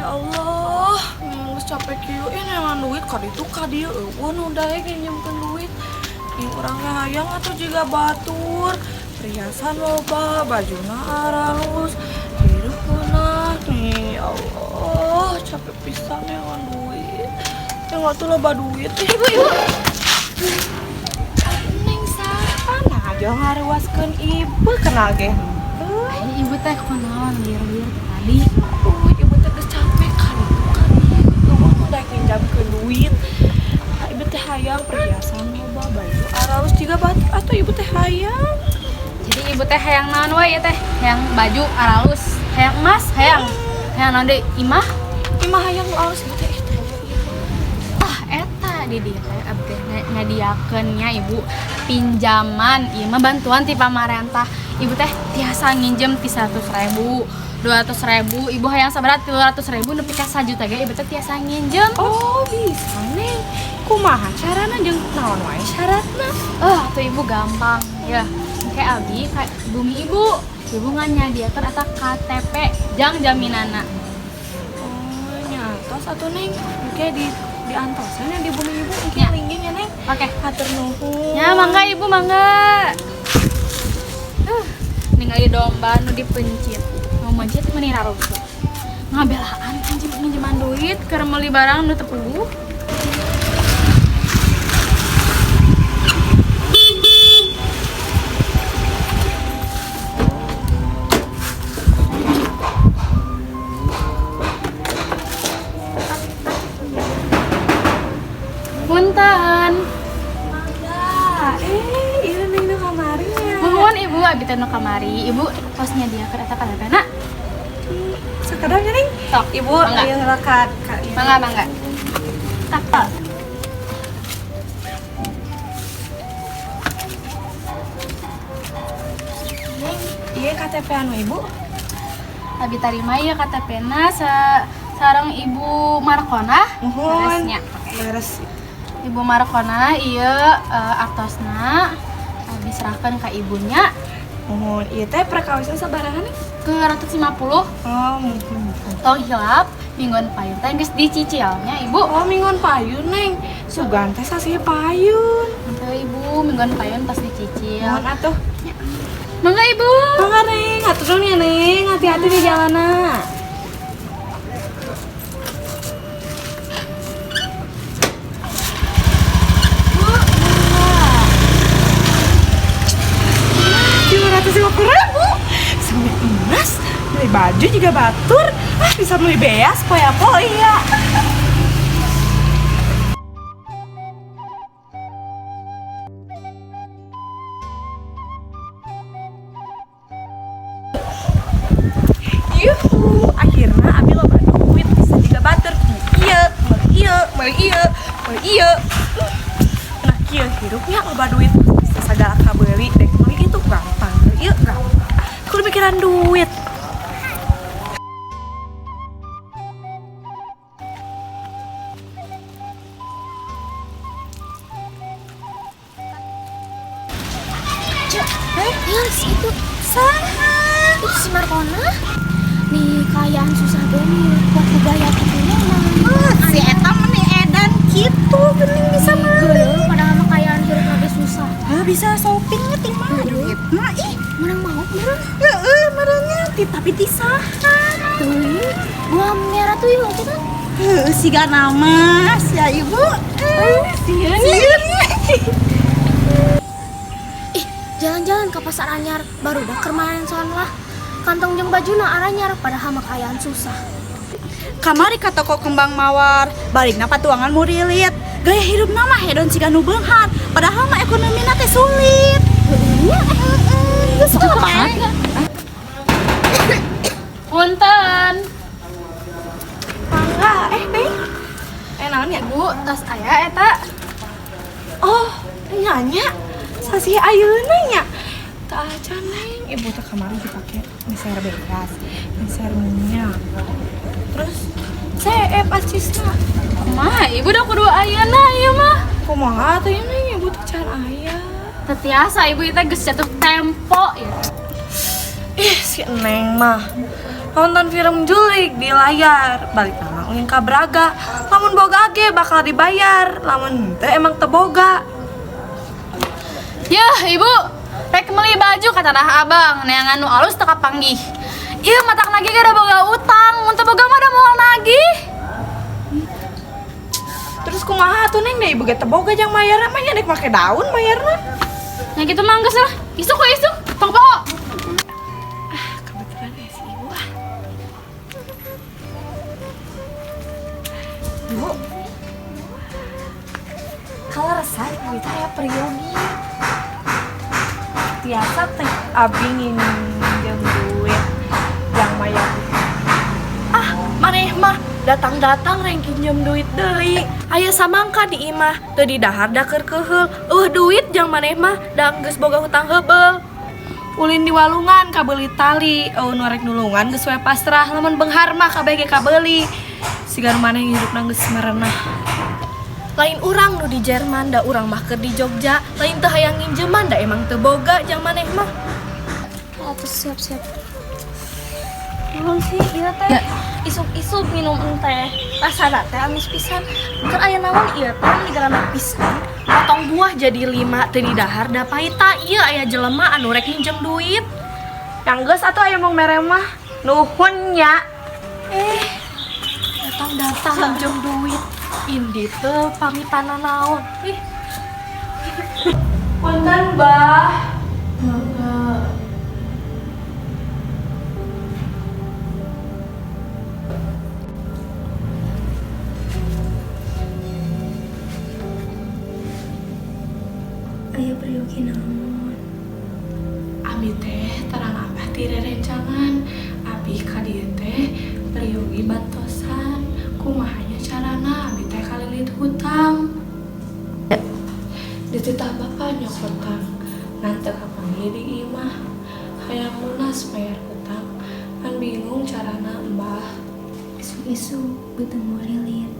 Ya Allah, geus capek kieu neangan duit ka ditu ka dieu eueuh nu daek nginjemkeun duit. Ih, urang ge hayang atuh jiga batur. Perhiasan loba, bajuna aralus, hirup meunah. Nih, ya Allah, capek pisan neangan duit. Yang atuh loba duit. Ih, ibu, ibu. Neng saha nah aja ngaruaskeun ibu kenal ge henteu. Ai ibu teh kunaon lieur-lieur tadi? Aduh, ibu teh geus capek kali itu kali. Eueuh nu daek nginjamkeun duit. Ah, ibu teh hayang perhiasan loba, baju aralus jiga batur atuh ibu teh hayang. Jadi ibu teh hayang naon wae ya teh? Hayang baju aralus, hayang emas, hayang. Hayang naon deui? Imah? Imah hayang nu alus ibu teh ih teh. Tah eta di dieu teh abdi teh nyadiakeun nya ibu pinjaman, ieu mah bantuan ti pamarentah. Ibu teh tiasa nginjem ti 100.000, 200.000, ibu hayang sabaraha 300.000 nepi ka 1 juta ge ibu teh tiasa nginjem. Oh, bisa Neng. Kumaha carana jeung naon wae syaratna? Oh, atuh ibu gampang ya. Kayak abdi ka bumi ibu. Ibu ngan nyadiakeun eta KTP jang jaminanna. Oh, nyatos atuh Neng. Engke di diantosan ya di bumi ibu engke Ya. linggih ya Neng. Oke. Hatur nuhun. Ya, mangga ibu, mangga. Ningali domba nu dipencit. Nu mencit meuni rarusuh. Ngabelaan anjing minjeman duit keur meuli barang nu teu puguh. Punten. Mangga. Eh, ieu Neng nu kamari nya. Nuhun ibu, abi teh nu kamari. Ibu tos nyadiakeun eta KTP-na. Sakedap nya Neng. Sok, Ibu mangga. ieu heula ka ieu. Mangga, mangga. Tak. Neng, ieu KTP anu ibu. Abi tarima ieu KTP-na sareng Ibu Markona. Nuhun. Beresnya. Oke. Beres. Ibu Markona ieu artosna abi serahkeun ka ibunya. Nuhun. Ieu teh perkawisan sabaraha Neng? Ke 150. Oh, muhun. Tong hilap mingguan payun teh geus dicicilnya ibu. Oh, mingguan payun Neng. Sugan teh sasih payun. Henteu ibu, mingguan payun tos dicicil. Nuhun atuh. Mangga ibu. Mangga Neng, hatur nuhun ya Neng. Hati-hati di jalanna. Bu, mangga. 550.000. Bisa beli emas, beli baju juga batur. Ah, bisa beli beas, poya-poya. Yuhu, akhirnya abi loba duit bisa juga batur. Beli ieu, beli ieu, beli ieu, beli ieu. Nah, kieu hirupnya loba duit bisa segala kabeuli, dek beli itu gampang, beli ieu gampang. Kudu mikiran duit. Cuk, yang si itu saha? Itu si Markona. Nih kayaan susah gini buat ngebayar itunya mah. Si eta meni edan kitu geuning bisa meuli. Geuleuh padahal mah kayaan hirup lagi susah. Heuh bisa shopping nya ti mana duit mah ih. Menang mau meureun. Heeh meureunnya ti tapi ti saha. Teuing, gua merah tuh yuk kita. Heuh siga nama sia ibu. Sieun. Sieun. Ih, jalan-jalan ke pasar anyar baru dah keur main lah. Kantong jeung bajuna aranyar padahal mah kayaan susah. Kamari ka toko kembang mawar, balikna patuangan murilit. Gaya hirup mah hedon siga nu beunghar, padahal mah ekonomina teh sulit. Iya, Heeh, geus kumaha? Punten. Mangga, Neng. Naon ya? Bu, tos aya eta. Oh, nanya. Sasih ayeuna nya. Teu acan Neng, ibu teh kamari dipake meser beas, meser minyak. Terus CF acisna. Kumaha ibu udah kudu ayeuna ieu mah. Kumaha atuh ieu Neng, ibu teh can aya. Teu tiasa ibu teh geus jatuh tempo ya. Ih, si Neng mah. Nonton film jurig di layar. Balik nama ulin ka Braga. Lamun boga ge bakal dibayar. Lamun henteu emang teu boga. Yah, ibu, rek meuli baju ka Tanah Abang, neangan nu alus teu kapanggih. Ieu matak nagih ge da boga utang, mun teu boga mah da moal nagih. Terus kumaha atuh, Neng? Da ibu ge teu boga jang mayarna mah, nya dek make daun mayarna. Nya kitu mah geus lah. Isuk we isuk, tong poho. Kebetulan ya si ibu ah. Bu, kalau resah ibu itu aya peryogi. Tiasa teh abi nginjem duit jang mayar? Ah, maneh mah datang-datang reng kinjem duit deui. Aya samangka di imah, teu didahar da keur keuheul. Euweuh duit jang maneh mah, da geus boga hutang heubeul. Ulin di walungan kabeuli tali, euweuh nu rek nulungan geus we pasrah. Lamun beunghar mah kabeh ge kabeuli. Siga nu maneh hirupna geus merenah. Lain urang nu di Jerman, da urang mah keur di Jogja. Lain teu hayang nginjeman, da emang teu boga jang maneh mah. Atuh siap-siap. Naon sih ieu teh? Isuk-isuk minum teh. Rasana teh amis pisan. Keur aya naon ieu teh meni garana pisan. Potong buah jadi lima, teu didahar da paita. Ieu aya jelema anu rek minjem duit. Yang geus atuh aya mong mere mah. Nuhun nya. Datang-datang minjem duit. Indi teh pamitan naon. Ih, Punten, Bah. Aya peryogi naon? Abi teh terang abah ti rerencangan. Abi ka dieu teh peryogi bantosan. Kumaha nya carana abi teh kalilit hutang. Dititah bapak nyokotan. Ngan teu kapanggih di imah. Hayang lunas bayar hutang. Kan bingung carana, Mbah. Isuk-isuk beuteung murilit.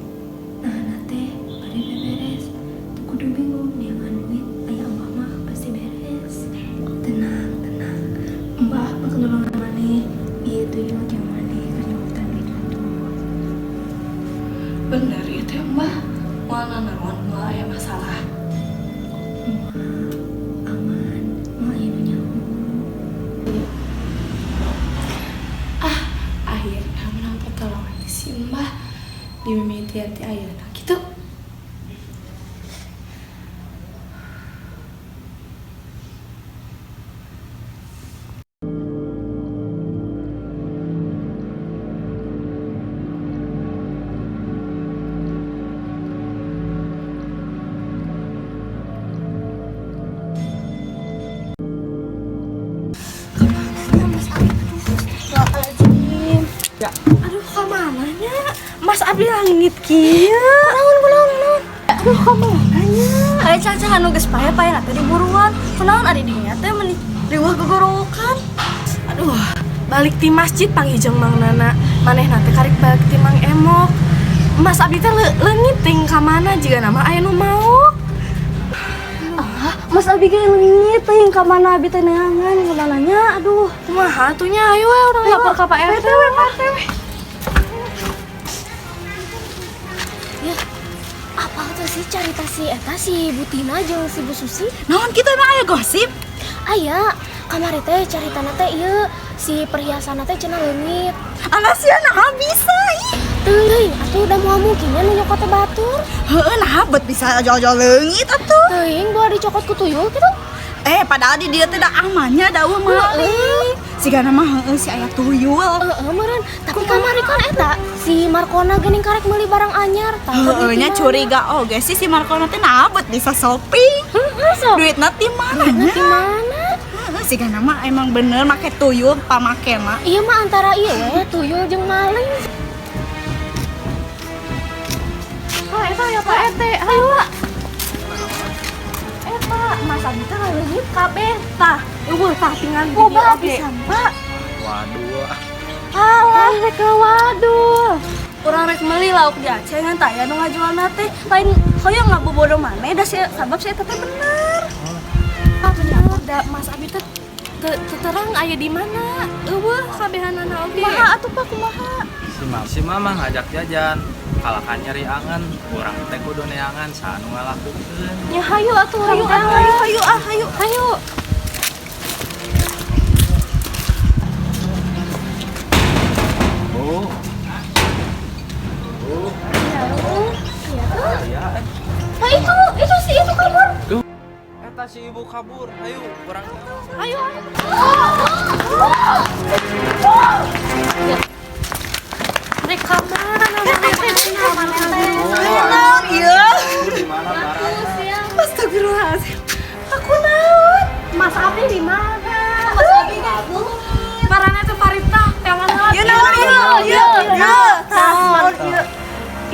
Nah teh bade beberes. Teu kudu bingung neangan duit, aya Abah mah pasti beres. Tenang, tenang. Mbah bakal nulungan maneh. Ieu tuyul jang maneh keur nyokotan duit batur. Bener ieu teh, Mbah. Moal nanaon, moal aya masalah. Moal, aman, moal aya nu nyaho. Ah, akhirnya menang pertolongan ti si Mbah. Dimimitian ti ayeuna kitu. Mas Abi, aduh, astagfirullahaladzim. Aduh, kamana nya? Mas Abdi langit kieu. Kunaon, kunaon, kunaon? Aduh, kamana nya? Aya cangcang anu geus paeh-paeh teh diburuan. Kunaon ari dinya teh meni riweuh gogorowokan. Aduh, balik ti masjid panggih jeung Mang Nana. Manehna teh karek balik ti Mang Emok. Mas Abdi teh leungit ting ka mana jiga nama aya nu maok. Ah, Mas Abi ge leungit teuing ka mana abi teh neangan ka mana nya? Aduh. Kumaha atuh nya? Ayo we urang lapor ka Pak RT we, Pak RT we. Ya, apa tuh sih carita si eta si Bu Tina jeung si Bu Susi? Naon kitu, emang aya gosip? Aya, kamari teh caritana teh ieu si perhiasan teh cenah leungit. Alah sia, naha bisa ih. Teuing, atuh udah moal mungkin nya nu nyokot teh batur. Heueuh, naha bet bisa jol-jol leungit atuh. Teuing boa dicokot ku tuyul kitu. Eh, padahal di dieu teh da amannya da euweuh maling. Sigana mah heueuh si aya tuyul. Heeh, meureun. Tapi kamari kan eta si Markona geuning karek meuli barang anyar. Tah, Heueuh nya, duit di mana? curiga oge sih si Markona teh naha bet bisa shopping. Heeh, sok. Duitna ti mana Duitna nya? ti mana? Heeh, sigana mah emang bener make tuyul pamakena. Iya mah antara ieu we tuyul jeung maling. Oh, eta ya Pak RT. Ayo, Pak. Eta Mas Abdi teh leungit kabeh tah. Euweuh tah tinggal di dieu Loba oge. pisan, Pak. Waduh. Alah, rek ke waduh. Urang rek meuli lauk di Aceh ngan taya nu ngajualna teh. Lain hoyong ngabobodo maneh da sia sabab sia eta teh bener. Ah, bener da Mas Abi teh Teu terang aya di mana. Euweuh kabehanana oge. Kumaha atuh Pak, kumaha? Si mama ngajak jajan, kalakan nyeri angen, urang teh kudu neangan saha nu ngalakukeun. Nya hayu atuh Hayu urang ah, teh. hayu, hayu ah, hayu. Hayu. Bu. Bu. Iya. Nah itu si itu kabur. Duh. Eta si ibu kabur. Hayu, urang. Ayo, ayo. Rek ka mana maneh teh? Naon ieu? Di mana barang? Astagfirullahaladzim. Aku naon? Mas Abi di mana? Mas Abi kabur. Marana teh parita, tangan heula. Ieu naon ieu? Ieu, ieu. Naon ieu?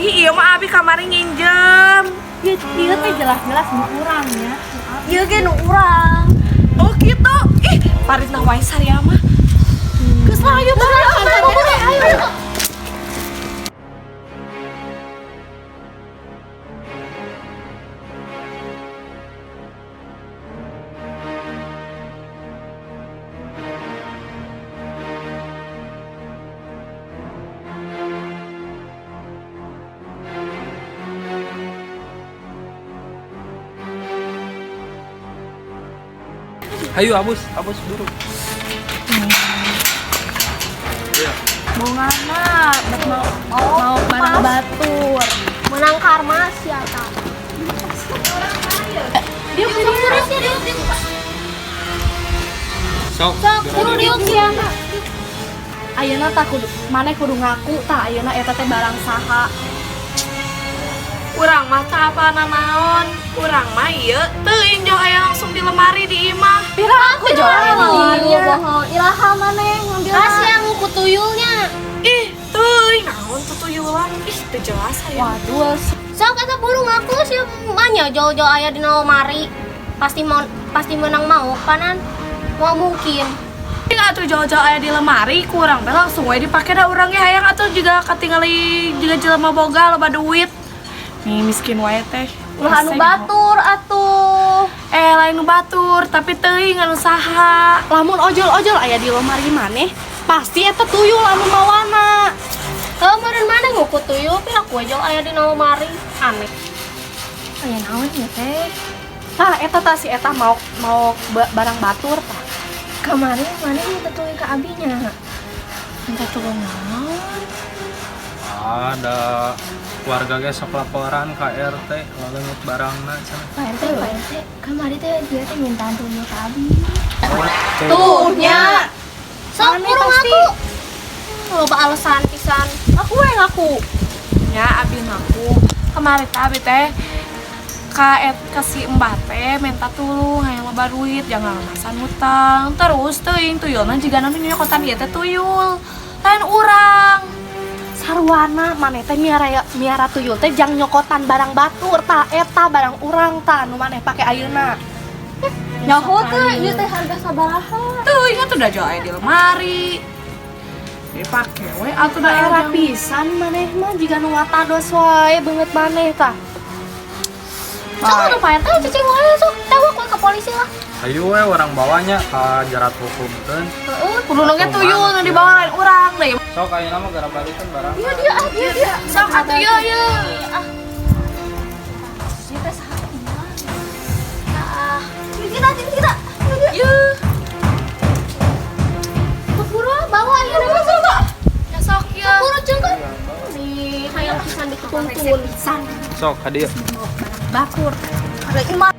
Ih, ieu mah abi kamari nginjem. Ieu ieu teh jelas-jelas nu urang nya. Ieu ge nu urang. Oh gitu. Ih, paritna wae saria mah. Geus lah ayo balik. Ayo. Hayu abus, abus buru. Iya. Mau ngana, mau Mau barang batur. Menang karma siapa? Dia buru sih dia. Sok. Sok, buru diuk sia. Ayeuna tah kudu maneh kudu ngaku tah ayeuna eta teh barang saha. Urang mah teu apa naon. Urang mah ieu teuing jauh aya langsung di lemari di imah. Pira aku jual Iya, bohong. Iraha maneh ngambil. Kasih yang ku tuyulnya. Ih, teuing naon tuh tuyulan. Ih, teu jelas aya. Waduh, Sok eta buru ngaku sih manya jauh-jauh aya dina lemari. Pasti mau pasti menang mau panan. Mau mungkin. Ih, atuh jauh-jauh aya di lemari kurang teh langsung we dipake da urang ge hayang atuh juga katingali juga jelema boga loba duit. Nih miskin wae teh. Ulah anu batur atuh. Eh, lain nu batur, tapi teuing anu saha. Lamun ojol-ojol aya di lemari maneh, pasti eta tuyul anu mawana. Heuh meureun maneh nguku tuyul pira ku ojol aya dina lemari. Aneh. Aya naon ieu teh? Tah eta tah si eta mau mau barang batur tah. Kemarin maneh minta tulung ke abinya. Minta tulung naon? Ada warga ge sok laporan ka RT laleungeut barangna cenah. Pak RT, Pak RT, kemarin teh dia teh minta tulung ke abi. Tuh nya. Sok buru ngaku. Loba alasan pisan. Aku we ngaku. Nya abi ngaku. Kemarin teh abi teh ka et ka si mbah teh minta tulung hayang loba duit jangan ngamasan hutang. Terus teuing tuyulna jigana nu nyokotan ieu teh tuyul. Lain urang. Sarwana maneh teh miara miara tuyul teh jang nyokotan barang batur tah eta barang urang tah nu maneh pake ayeuna. Nyaho teh ieu teh harga sabaraha? Teuing atuh da jauh aya di lemari. Dipake we atuh da Daerah era pisan maneh mah jiga nu watados wae beungeut maneh tah. Sok anu Pak RT cicing wae sok tewak we ke polisi lah. Hayu we urang bawanya ka jerat hukum keun. Heeh. Kudu ge tuyul nu dibawa lain urang deui. Sok ayeuna mah gara balikan barang. Iya dia ah dia dia. Sok atuh ieu ieu. Ah. Ieu teh saha Ah. Kita kita. Ieu. Buru bawa ayeuna mah sok. Ya sok ieu. Buru jeung kan. Nih hayang pisan dituntun. Sok ka dieu. Batur. Ada imah.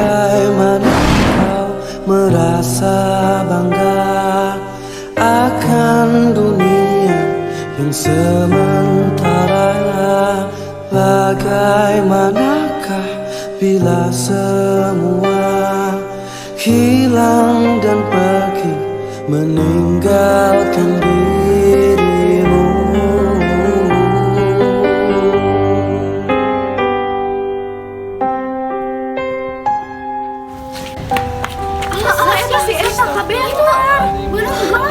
Bagaimana kau merasa bangga akan dunia yang sementara? Bagaimanakah bila semua hilang dan pergi meninggalkan dirimu? Ah, eta si eta kabeh. Bener.